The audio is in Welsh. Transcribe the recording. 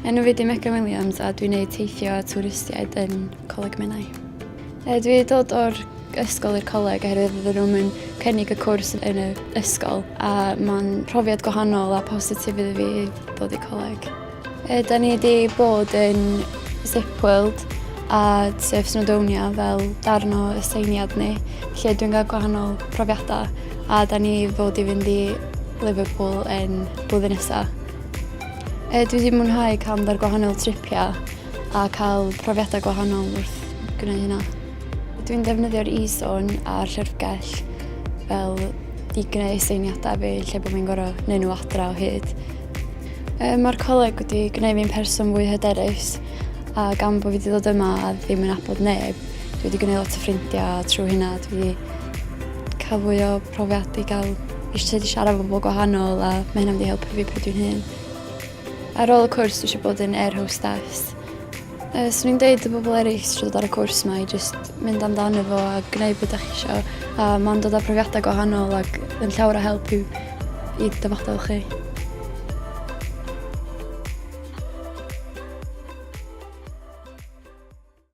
Enw fi 'di Megan Williams a dwi'n neud teithio a twristiaid yn Coleg Menai. E, dwi wedi dod o'r ysgol i'r coleg oherwydd oedden nhw'n yn cynnig y cwrs yn y ysgol a mae'n profiad gwahanol a positif iddo fi dod i coleg. E, da ni wedi bod yn Zip World a Surf Snowdonia fel darn o aseiniad ni, lle dwi'n cael gwahanol profiadau a da ni fod i fynd i Liverpool yn blwyddyn nesaf. E, dwi wedi mwynhau cael mynd ar gwahanol tripiau a cael profiadau gwahanol wrth gwneud hynna. Dwi'n defnyddio'r e-zone a'r llyfrgell fel i gwneud aseiniadau fi lle bod fi'n gorfod neud nhw adra o hyd. E, Mae'r coleg wedi gwneud fi'n person fwy hyderus a gan bod fi wedi dod yma a ddim yn nabod neb, dwi wedi gwneud lot o ffrindiau a trwy hynna dwi wedi cael fwy o profiad i gael eisiau siarad efo bobl gwahanol a mae hynna'n wedi helpu fi pryd dwi'n hŷn. Ar ôl y cwrs dwi eisiau bod yn air hostess. Uh, swn i'n deud y bobl eraill sy'n dod ar y cwrs yma i just mynd amdano fo a gwneud beth ydych chi eisiau. A mae'n dod â profiadau gwahanol ac yn llawer o help i, i dyfodol chi.